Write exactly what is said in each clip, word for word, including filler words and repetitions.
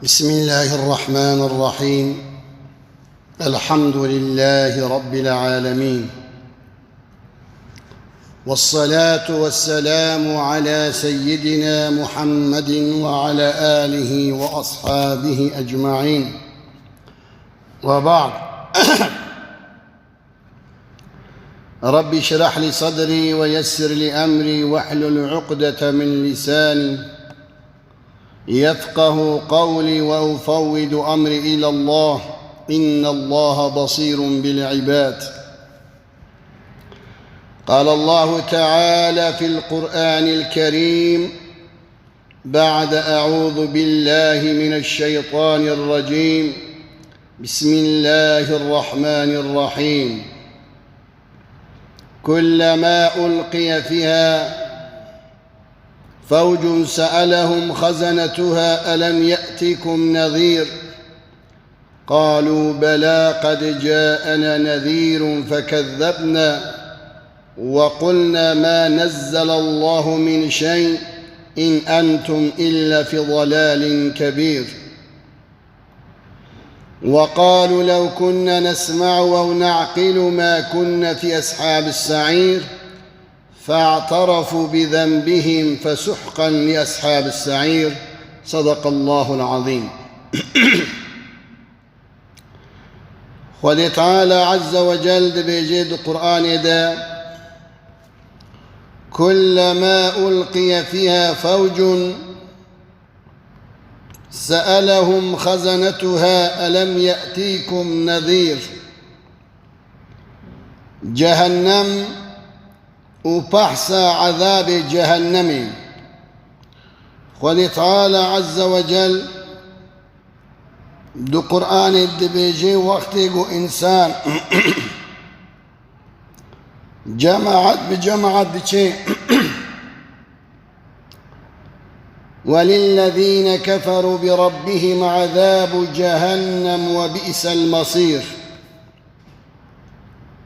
بسم الله الرحمن الرحيم. الحمد لله رب العالمين. والصلاة والسلام على سيدنا محمد وعلى آله وأصحابه أجمعين. وبعد. رب اشرح لي صدري ويسر لي أمري واحلل عقدة من لساني يفقه قولي وأفوض أمري إلى الله، إن الله بصير بالعباد. قال الله تعالى في القرآن الكريم بعد أعوذ بالله من الشيطان الرجيم، بسم الله الرحمن الرحيم. كلما ألقي فيها فوج سألهم خزنتها ألم يأتكم نذير؟ قالوا بلى قد جاءنا نذير فكذبنا وقلنا ما نزل الله من شيء إن أنتم إلا في ضلال كبير. وقالوا لو كنا نسمع أو نعقل ما كنا في أصحاب السعير فاعترفوا بذنبهم فسحقا لأصحاب السعير. صدق الله العظيم. Xwedê Teala Azze ve Cel dibêje di Qur'anê de, كلما ألقي فيها فوج سألهم خزنتها ألم يأتكم نذير. Cehennem û behsa ezabê cehennemê. Xwedê Teala Azze ve Cel di Qur'anê dibêje, wextê ku însan cemaat bi cemaat diçe, وللذين كفروا بربهم عذاب جهنم وبئس المصير.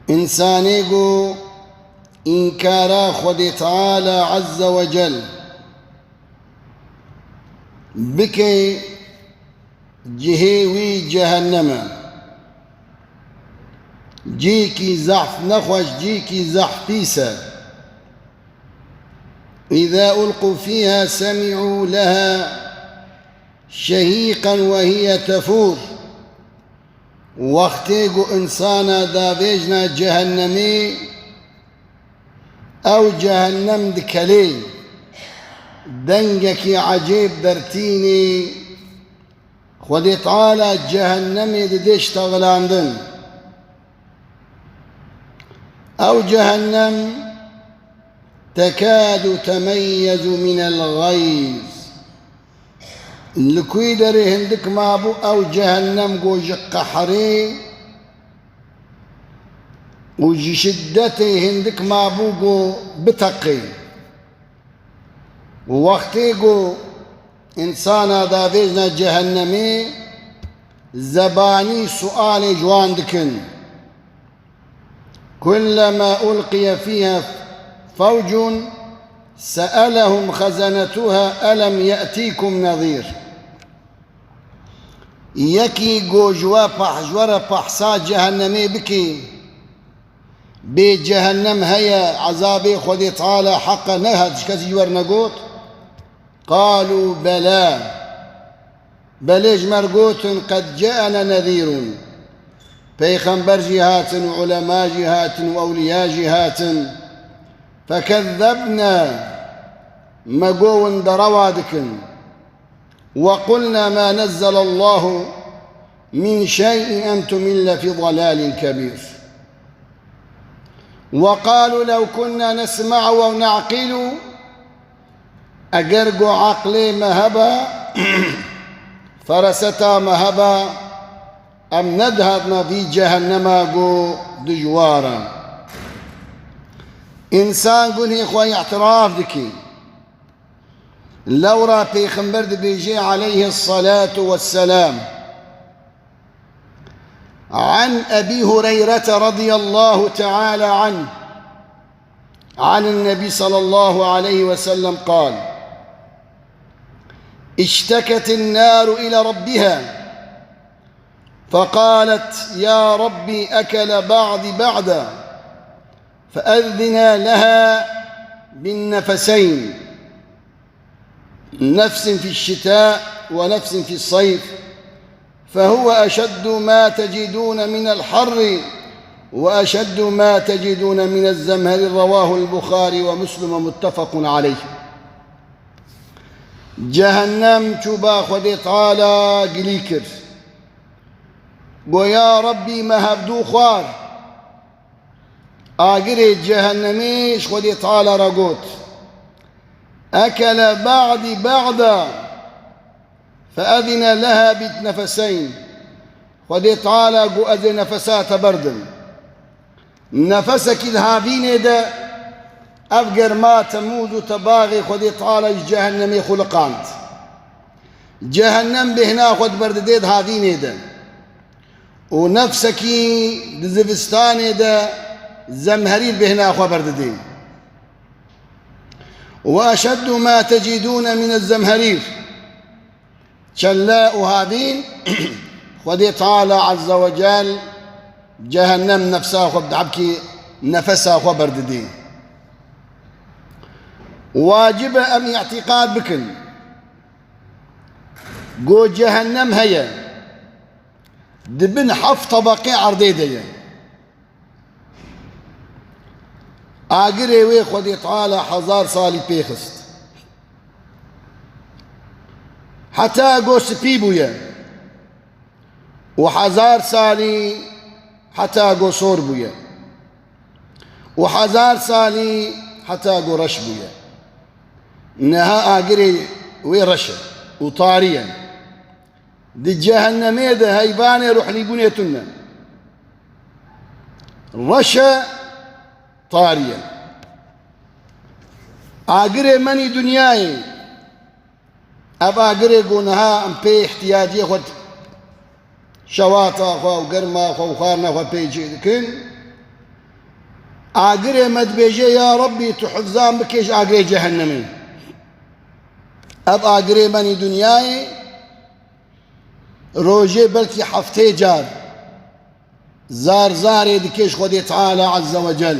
Însanê ku înkara Xwedê Teala Azze ve Cel bike, cihê wî cehennem e. Cihekî zehf nexweş, cihekî zehf pîs e. إذا ألقوا فيها سمعوا لها شهيقا وهي تفور. Wextê ku însana davêjna cehennemê, ew cehennem dikelê, dengekî ecêb dertînê. Xwedê Teala cehennemê dide ştexilandin. Ew cehennem تكاد تميز من الغيظ. Li ku derê hindik mabû ew cehennem ku ji qehrê û ji şiddetê hindik mabû ku biteqê. Wextê ku însana davêjna cehennemê, zebanî sualê ji wan dikin. كلما ألقي فيها فوج سألهم خزنتها ألم يأتكم نذير. Yekî ku ji we peh-, ji we re behsa cehennemê bikî, bê cehennem heye, ezabê Xwedê Teala heq e, nehat ji kesî ji we re negot? قالوا بلى. Belê ji me re gotin, قد جاءنا نذير. Peyxember jî hatin û ulema jî hatin û ewliya jî hatin. فكذبنا. Me got hûn derewa dikin. وقلنا ما نزل الله من شيء أنتم إلا في ضلال كبير. وقالوا لو كنا نسمع أو نعقل. Eger ku eqlê me heba, feraseta me heba, em nedihatina vî cehennema ku dijwar e. Însan gunhê xwe îtiraf dike. Lewra Pêxember dibêje, aleyhis salatu vesselam, عن أبي هريرة رضي الله تعالى عنه عن النبي صلى الله عليه وسلم قال: اشتكت النار إلى ربها فقالت: يا رب، أكل بعضي بعضا، فأذن لها بالنفسين، نفس في الشتاء ونفس في الصيف، فهو أشد ما تجدون من الحر وأشد ما تجدون من الزمهرير. رواه البخاري ومسلم ومتفق عليه. Cehennem çû ba Xwedê Teala gilî kir. Go, ya Rebbî, me hevdû xwar. Agirê cehennemê ji Xwedê Teala re got: أكل بعضي بعضا فأذن لها بالنفسين. Xwedê Teala got, ez ê nefesa te berdim. Nefesekî di havînê de ev germa temûz û tebaxê Xwedê Teala ji cehennemê xuliqand. Cehennem bêhna xwe diberdidê di havînê de. Û nefsekî di zivistanê de zemherîr bêhna xwe berdidê. وأشد ما تجدون من الزمهرير. Çelle û havîn, Xwedê Teala Azze ve Cel cehennem nefsa xwe, dehebkî nefesa xwe berdidê. Wacib e em îtîqad bikin. Go cehennem heye. Di bin heft tebeqê erdê de ye. Agirê wê Xwedê Teala hezar salî pê xist. Heta go spî bûye. Û hezar salî heta go sor bûye. Û hezar salî heta go reş bûye. Niha agirê wê reş e û tarî ye. Di cehennemê de heyvanê ruhlîbûnê tune. Reş e, tarî ye. Agirê menî dinyayê. Ev agirê ku niha em pê îhtiyacê xwe, şewata xwe û germa xwe û xwarina xwe pê çê dikin. Agirê me dibêje, ya Rebbî, tu hifza min bike ji agirê cehennemê. Ev agirê menî dinyayê, rojê belkî heftê car zar zarê dike ji Xwedê Teala Azze ve Cel.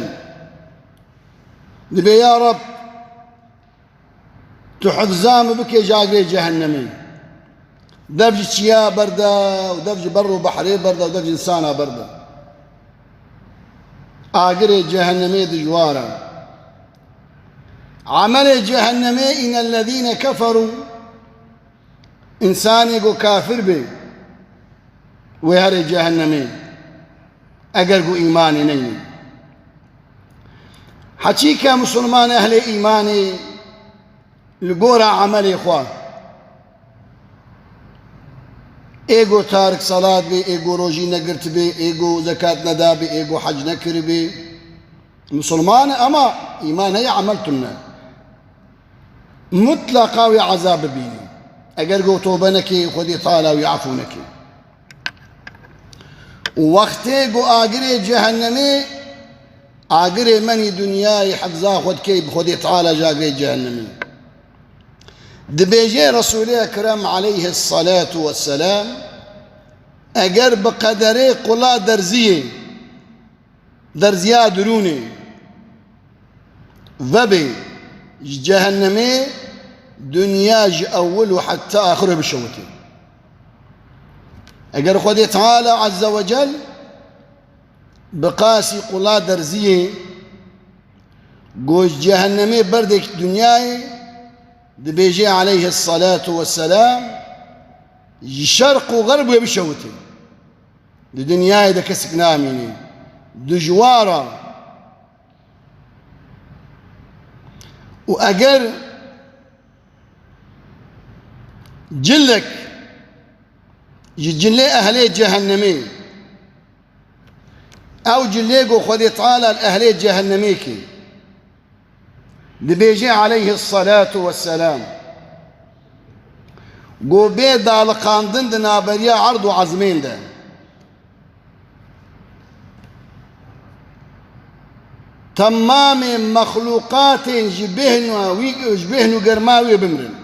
Dibê, ya Reb, tu hifza min bike ji agirê cehennemê. Dev ji çiya berda û dev ji ber û behrê berda û dev ji insana berda. Agirê cehennemê dijwar e. Emelê cehennemê, إن الذين كفروا. Însanê ku kafir be, wê herê cehennemê, eger ku îmanê neyne. Heçîke misilman ehlê îmanê li gora emelê xwe, ê ku tarik salat be, ê ku rojî negirt be, ê ku zekat neda be, ê ku hec nekir be, misilman e, ama îman heye, emel tune. Mutlaqa wê ezab bibîne. Eger ku tobe neke, Xwedê Teala wî efû neke. Û wextê ku agirê cehennemê, agirê menî dinyayê hifza xwe dike bi Xwedê Teala ji agirê cehennemê. Dibêje Resûlê Ekrem aleyhissalatu vesselam, eger bi qederê qula derziyê, derziya dirûnê vebe ji cehennemê, dinya ji ewil û heta axir bişewite. Eger Xwedê Teala Azze ve Cel bi qasî qula derziyê ku ji cehennemê berdek dinyayê, dibêje aleyhissalatu vesselam, ji şerq û xerb wê bişewite. Di dinyayê de kesik namîne. Dijwar e. Û eger cilek ji cilê ehlê cehennemê, ew cilê ku Xwedê Teala li ehlê cehennemê kê, dibêje aleyhissalatu vesselam, ku bê daliqandin di navberiya erd û ezmên de. Temamê mexlûqatên ji bêhna wî, ji bêhn û germa wê bimrin.